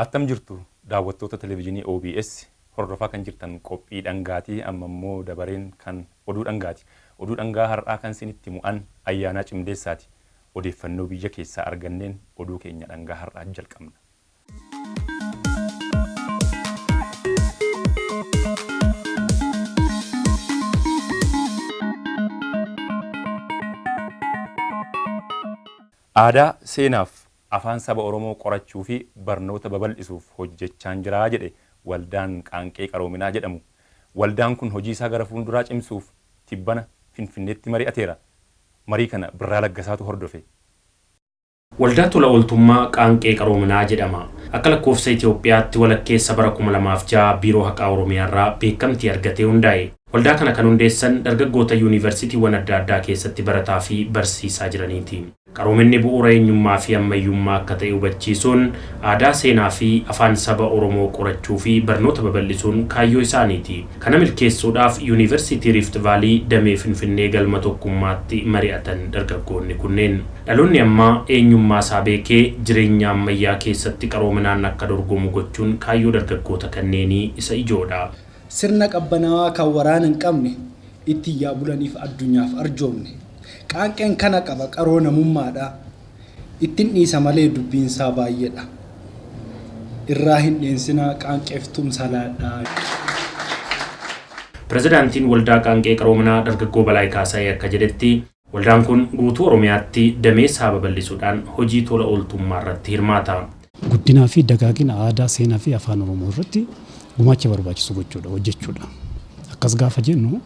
Attam jirtu daawwattoota televezyiinii OBS hordofaa kan jirtan qophii dhangaatii amma immoo dabareen kan oduu dhangaati. Oduu dhangaa har'aa kan isinitti mu'an Ayyaanaa Cimdeessaati. Odeeffannoo biyya keessaa arganneen oduu keenya dhangaa har'aa jalqabna. Aadaa, seenaaf afaan saba Oromoo qorachuu fi barnoota babal'isuuf hojjechaan jira jedhe Waldaan Qaanqee Qaroominaa jedhamu. Waldaan kun hojii isaa gara fuulduraa cimsuuf tibbana Finfinneetti mari'ateera. Marii kana Birraa Laggasaatu hordofe. Waldaa Tola Ooltummaa Qaanqee Qaroominaa jedhama. Akka lakkoofsa Itoophiyaatti walakkeessa bara 2006 Biiroo Haqaa Oromiyaarraa beekamtii argatee hundaa'e. Waldaa kana kan hundeessan dargaggoota yuunivarsiitiiwwan adda addaa keessatti barataa fi barsiisaa jiraniiti. Qaroominni bu'uura eenyummaa fi ammayyummaa akka ta'e hubachiisuun aadaa, seenaa fi afaan saba Oromoo qorachuu fi barnoota babal'isuun kaayyoo isaaniiti. Kana milkeessuudhaaf Yuunivarsiitii Riift Vaalii damee Finfinnee galma tokkummaatti mari'atan dargaggoonni kunneen. Dhaloonni ammaa eenyummaa isaa beekee jireenya ammayyaa keessatti qaroominaan akka dorgomu gochuun kaayyoo dargaggoota kanneenii isa ijoodha. Sirna qabbanaawaa kan waraana hin qabne, ittiin yaa bulaniif addunyaaf arjoomne. Qaanqeen kana qaba qaroo namummaadha. Ittin dhiisa malee dubbiinsaa baay'eedha. Irraa hin dheensinaa qaanqeef tumsa laadhaa. Pirezidaantiin Waldaa Qaanqee Qaroominaa Dargaggoo Balaay Kaasaayee akka jedhetti, waldaan kun guutuu Oromiyaatti damee isaa babal'isuudhaan hojii tola ooltummaa irratti hirmaata. Guddinaa fi dagaagina aadaa, seenaa fi afaan Oromoo irratti gumaacha barbaachisu gochuudha, hojjechuudha. Akkas gaafa jennu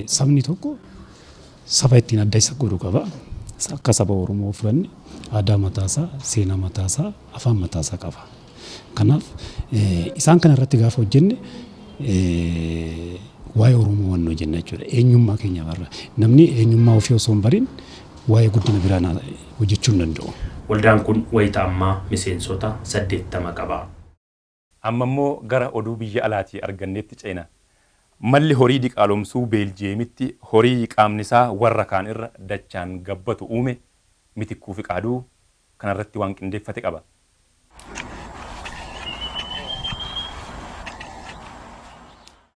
sabni tokko saba ittiin adda isa godhu qaba. Akka saba Oromoo fudhanne aadaa mataasaa, seenaa mataasaa, afaan mataasaa qaba. Kanaaf isaan kana irratti gaafa hojjenne waa'ee Oromoo waan hojjenna jechuudha. Eenyummaa keenya barra. Namni eenyummaa ofii osoo hin barin waa'ee guddina biraa hojjechuu hin danda'u. Waldaan kun wayita ammaa miseensota 80 qaba. Amma immoo gara oduu biyya alaatii arganneetti ceena. Malli horii diqaalomsuu Beeljiyeemitti horii qaamnisaa warra kaan irra dachaan gabbatu uume Mitikkuu Fiqaaduu kanarratti waan qindeeffate qaba.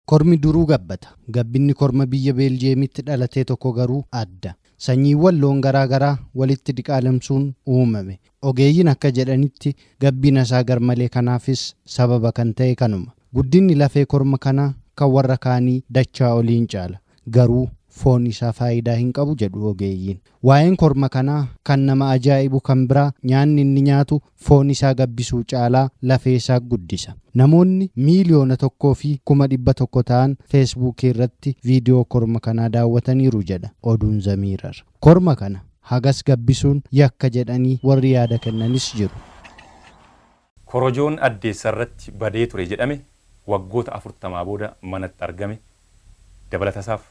Kormi duruu gabbata. Gabbinni korma biyya Beeljiyeemitti dhalatee tokko garuu adda. Sanyiiwwan loon garaa garaa walitti diqaalomsuun uumame. Ogeeyyiin akka jedhanitti gabbina isaa garmalee kanaafis sababa kan ta'e kanuma. Guddinni lafee korma kanaa kan warra kaanii dachaa oliin caala. Garuu foon isaa faayidaa hin qabu jedhu ogeeyyiin. Waa'een korma kanaa kan nama ajaa'ibu kan biraa nyaanni inni nyaatu foon isaa gabbisuu caalaa lafee isaa guddisa. Namoonni 1,100,000 ta'an Feesbuukii irratti viidiyoo korma kanaa daawwataniiru jedha oduun The Mirror. Korma kana hagas gabbisuun yakka jedhanii warri yaada kennanis jiru. Korojoon addeessarratti badee ture jedhame waggoota afurtamaa booda manatti argame. Dabalatasaaf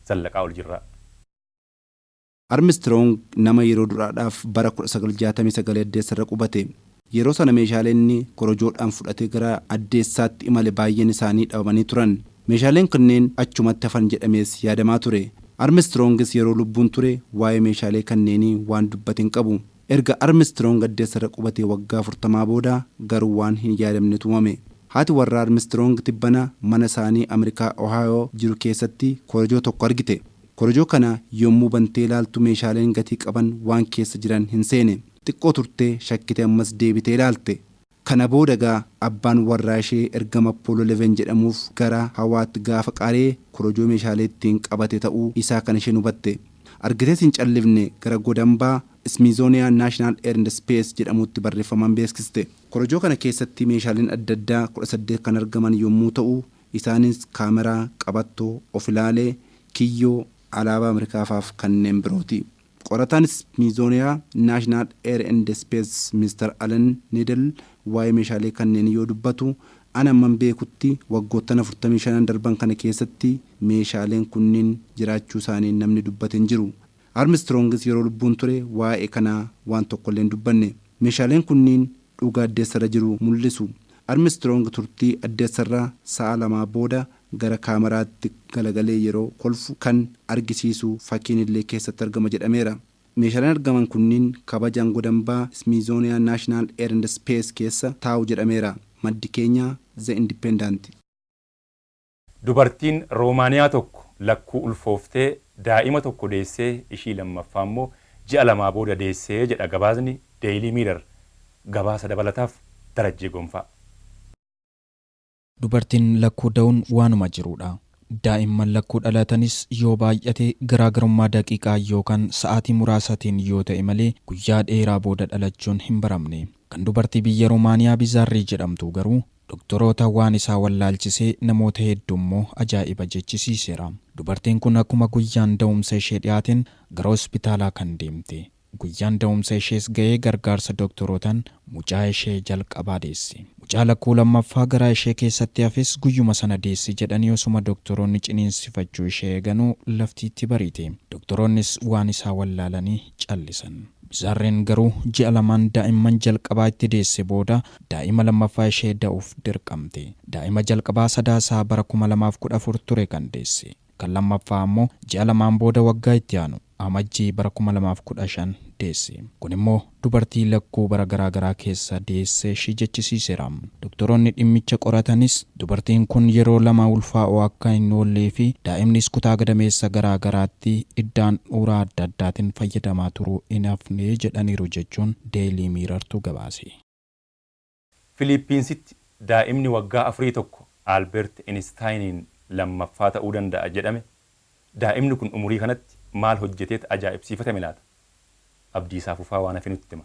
Zallaqaa Oljirraa. Armistiroong nama yeroo duraadhaaf bara 1969 addeessarra qubate. Yeroo sana meeshaaleen inni korojoodhaan fudhatee gara addeessaatti imale baayyeen isaanii dhabamanii turan. Meeshaaleen kunneen achumatti hafan jedhamees yaadamaa ture. Armistiroongis yeroo lubbuun ture waa'ee meeshaalee kanneenii waan dubbate hin qabu. Erga Armistiroong addeessarra qubatee waggaa afurtamaa booda garuu waan hin yaadamnetu uumame. Haati warraa Armistiroong tibbana mana isaanii Ameerikaa Ohaayoo jiru keessatti korojoo tokko argite. Korojoo kana yommuu bantee ilaaltu meeshaaleen gatii qaban waan keessa jiran hin seene. Xiqqoo turtee shakkitee ammas deebitee ilaalte. Kana booda egaa abbaan warraa ishee ergama Apollo 11 jedhamuuf gara hawaatti gaafa qaari'e korojoo meeshaalee ittiin qabate ta'uu isaa kan isheen hubatte. Argitees hin callifne gara godambaa Smithsonian National Air and Space jedhamuutti barreeffamaan beeksiste. Korojoo kana keessatti meeshaaleen adda addaa 18 kan argaman yommuu ta'u, isaanis kaameraa, qabattoo, of-ilaalee, kiyyoo, alaabaa Ameerikaafaaf kanneen birooti. Qorataan Smithsonian National Air and Space Mr. Alan Needell waa'ee meeshaalee kanneenii yoo dubbatu, Ani amman beekutti waggoottan 45n darban kana keessatti meeshaaleen kunniin jiraachuu isaanii namni dubbate hin jiru. Armistiroongis yeroo lubbuun ture waa'ee kanaa waan tokkollee hin dubbanne. Meeshaaleen kunniin dhugaa addeessarra jiru mul'isu. Armistiroong turtii addeessarra sa'a lamaa booda gara kaameraatti galagalee yeroo kolfu kan argisiisu fakkiinillee keessatti argama jedhameera. Meeshaaleen argaman kunniin kabajaan godambaa Smithsonian National Air and Space keessa taa'u jedhameera. Maddi keenya The Independent. Dubartiin Roomaaniyaa tokko lakkuu ulfooftee daa'ima tokko deessee ishii lammaffaa immoo ji'a 2 booda deessee jedha gabaasni Daily Mirror. Gabaasa dabalataaf Darajjee Gonfaa. Dubartiin lakkuu da'uun waanuma jirudha. Daa'imman lakkuu dhalatanis yoo baay'ate garaagarummaa daqiiqaa yookaan sa'aatii muraasatiin yoo ta'e malee guyyaa dheeraa booda dhalachuun hin baramne. Kan dubartii biyya Roomaaniyaa Bizaarrii jedhamtu garuu doktoroota waan isaa wallaalchisee namoota hedduu immoo ajaa'iba jechisiiseera. Dubartiin kun akkuma guyyaan da'umsa ishee dhiyaateen gara hospitaalaa kan deemte. Guyyaan da'umsa ishees ga'ee gargaarsa doktorootaan mucaa ishee jalqabaa deesse. Mucaa lakkuu lammaffaa garaa ishee keessatti hafes guyyuma sana deessi jedhanii osuma doktoroonni ciniinsifachuu ishee eeganuu laftiitti bariite. Doktoroonnis waan isaa wallaalanii callisan. Bizaarreen garuu ji'a 2 daa'imman jalqabaa itti deesse booda daa'ima lammaffaa ishee da'uuf dirqamte. Daa'ima jalqabaa sadaasaa bara 2014 ture kan deesse. Kan lammaffaa ammoo ji'a 2 booda waggaa itti aanu amajjii bara 2015 deesse. Kun immoo dubartii lakkuu bara garaagaraa keessa deessee ishii jechisiiseera. Doktoroonni dhimmicha qoratanis dubartiin kun yeroo 2 ulfaa'oo akka hin oollee fi daa'imnis kutaa gadameessa garaagaraatti iddaan dhuuraa adda addaatiin fayyadamaa turuu hin hafne jedhaniiru jechuun Daily Mirrortu gabaase. Filiippiinsitti daa'imni waggaa 4 tokko Albert Einsteiniin lammaffaa ta'uu danda'a jedhame. Daa'imni kun umurii kanatti maal hojjeteet ajaa'ibsiifatame laata? Abdiisaa Fufaa waan hafe nutti hima.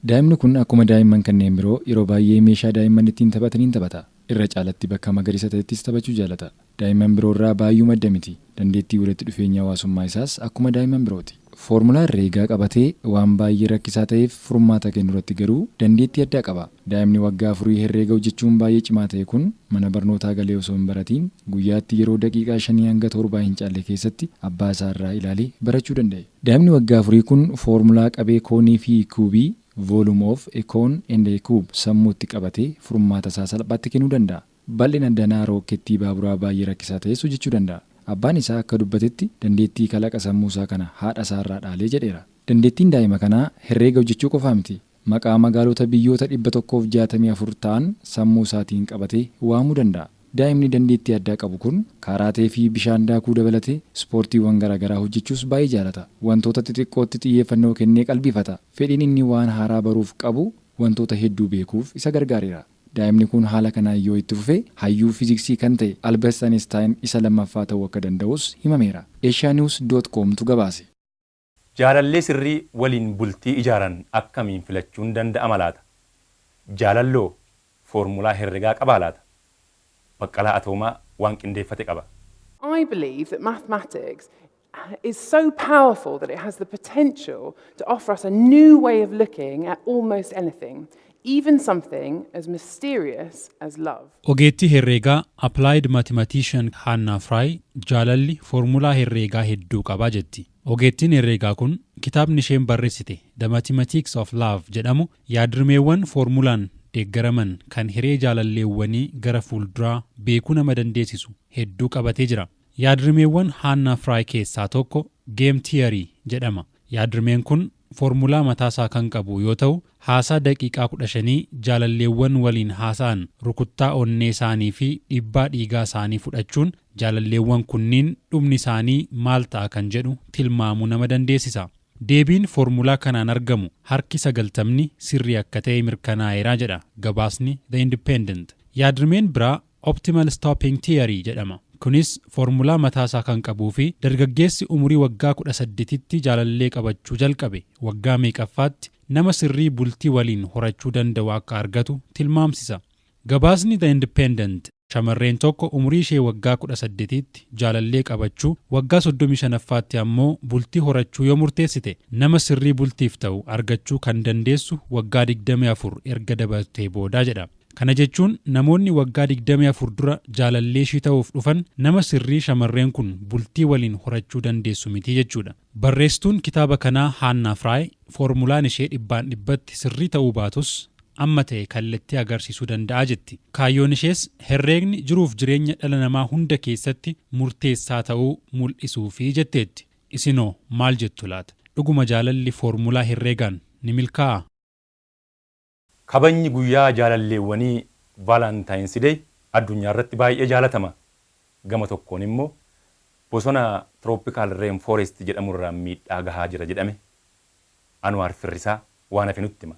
Daa'imni kun akkuma daa'imman kanneen biroo yeroo baay'ee meeshaa daa'imman ittiin taphataniin taphata. Irra caalatti bakka magariisa ta'ettis taphachuu jaalata. Daa'imman biroo irraa baay'uu madda miti. Dandeettii walitti dhufeenya hawaasummaa isaas akkuma daa'imman birooti. Foormulaa herreegaa qabatee waan baay'ee rakkisaa ta'eef furmaata kennu irratti garuu dandeettii addaa qaba. Daa'imni waggaa 4 herreega hojjechuun baay'ee cimaa ta'e kun mana barnootaa galee osoo hin baratiin guyyaatti yeroo daqiiqaa 5 hanga 7 hin caalle keessatti abbaa isaa irraa ilaalee barachuu danda'e. Daa'imni waggaa 4 kun foormulaa qabee koonii fi kuubii volume of a cone and a cube sammuutti qabatee furmaata isaa salphaatti kennuu danda'a. Bal'ina danaa rookkeettii baaburaa baay'ee rakkisaa ta'es hojjechuu danda'a. Abbaan isaa akka dubbatetti dandeettii kalaqa sammuu isaa kana haadha isaa irraa dhaalee jedheera. Dandeettiin daa'ima kanaa herreega hojjechuu qofaa miti. Maqaa magaalota biyyoota 164 ta'an sammuu isaatiin qabatee waamuu danda'a. Daa'imni dandeettii addaa qabu kun karaatee fi bishaan daakuu dabalatee ispoortiiwwan garaagaraa hojjechuus baay'ee jaalata. Wantoota xixiqqootti xiyyeeffannoo kennee qalbifata. Fedhiin inni waan haaraa baruuf qabu wantoota hedduu beekuuf isa gargaareera. Daa'imni kun haala kanaan yoo itti fufe hayyuu fiiziksii kan ta'e Albert Einstein isa lammaffaa ta'uu akka danda'us himameera. Asianews.com tu gabaase. Jaalallee sirrii waliin bultii ijaaran akkamiin filachuun danda'ama laata? Jaalalloo foormulaa herregaa qabaa laata? Baqqalaa Atoomaa waan qindeeffate qaba. I believe that mathematics is so powerful that it has the potential to offer us a new way of looking at almost anything, even something as mysterious as love. Ogeettii herreegaa Applied Mathematician Hannah Fry jaalalli foormulaa herreegaa hedduu qaba jetti. Ogeettiin herreegaa kun kitaabni isheen barreessite The Mathematics of Love jedhamu yaadrimeewwan foormulaan deeggaraman kan hiree jaalalleewwanii gara fuulduraa beekuu nama dandeessisu hedduu qabatee jira. Yaadrimeewwan Hannah Fry keessaa tokko Game Theory jedhama. Yaadrimeen kun foormulaa mataasaa kan qabu yoo ta'u, haasaa daqiiqaa 15 jaalalleewwan waliin haasa'an rukuttaa onnee isaanii fi dhiibbaa dhiigaa isaanii fudhachuun jaalalleewwan kunniin dhumni isaanii maal ta'a kan jedhu tilmaamuu nama dandeessisa. Deebiin foormulaa kanaan argamu harki 90 sirrii akka ta'e mirkanaa'eera jedha gabaasni The Independent. Yaadrimeen biraa Optimal Stopping Theory jedhama. Kunis foormulaa mataasaa kan qabuu fi dargaggeessi umurii waggaa 18tti jaalallee qabachuu jalqabe waggaa meeqaffaatti nama sirrii bultii waliin horachuu danda'u akka argatu tilmaamsisa. Gabaasni The Independent shamarreen tokko umurii ishee waggaa 18tti jaalallee qabachuu waggaa 35ffaatti ammoo bultii horachuu yoo murteessite nama sirrii bultiif ta'u argachuu kan dandeessu waggaa 24 erga dabartee boodaa jedha. Kana jechuun namoonni waggaa 24 dura jaalallee ishii ta'uuf dhufan nama sirrii shamarreen kun bultii waliin horachuu dandeessu miti jechuudha. Barreessituun kitaaba kanaa Hannah Fry foormulaan ishee 100% sirrii ta'uu baatus amma ta'e kallattii agarsiisuu danda'a jetti. Kaayyoon ishees herreegni jiruuf jireenya dhala namaa hunda keessatti murteessaa ta'uu mul'isuufi jetteetti. Isinoo maal jettu laata? Dhuguma jaalalli foormulaa herreegaan ni milkaa'a? Kabajni guyyaa jaalalleewwanii Valentine's Day addunyaa irratti baay'ee jaalatama. Gama tokkoon immoo bosona Tropical Rain Forest jedhamurraa miidhaa gahaa jira jedhame. Anwaar Firrisaa waan hafe nutti hima.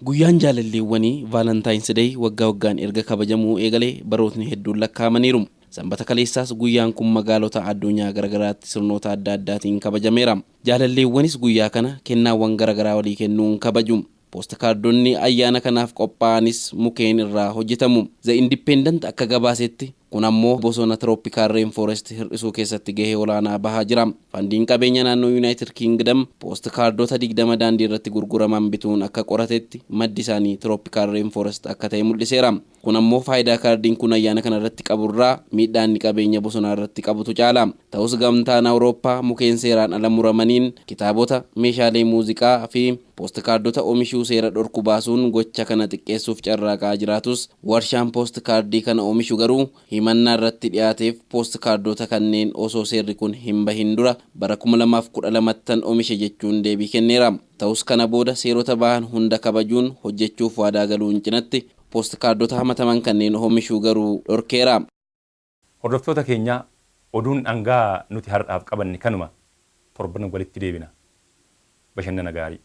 Guyyaan jaalalleewwanii Valentine's Day waggaa waggaan erga kabajamuu eegalee barootni hedduun lakkaa'amaniiru. Sanbata kaleessaas guyyaan kun magaalota addunyaa garaagaraatti sirnoota adda addaatiin kabajameera. Jaalalleewwanis guyyaa kana kennaawwan garaagaraa walii kennuun kabaju. Poostkaardonni ayyaana kanaaf qophaa'anis mukeen irraa hojjetamu. The Independent akka gabaasetti kun ammoo bosona Tropical Rain Forest hir'isuu keessatti gahee olaanaa bahaa jira. Fandiin qabeenya naannoo United Kingdom poostkaardota 20 daandii irratti gurguraman bituun akka qoratetti maddi isaanii Tropical Rain Forest akka ta'e mul'iseera. Kun ammoo faayidaa kaardiin kun ayyaana kana irratti qaburraa miidhaan inni qabeenya bosonaa irratti qabutu caala. Ta'us gamtaan Awurooppaa mukeen seeraan ala muramaniin kitaabota, meeshaalee muuziqaa fi poostkaardota oomishuu seera dhorku baasuun gocha kana xiqqeessuuf carraaqaa jiraatus, warshaan poostkaardii kana oomishu garuu himannaa irratti dhiyaateef poostkaardota kanneen osoo seerri kun hin bahin dura bara 2012 oomishe jechuun deebii kenneera. Ta'us kana booda seerota bahan hunda kabajuun hojjechuuf waadaa galuun cinatti poostkaardota hamataman kanneen oomishuu garuu dhorkeera. Hordoftoota keenya, oduun dhangaa nuti har'aaf qabanne kanuma. Torban walitti deebina. Bashannana gaarii.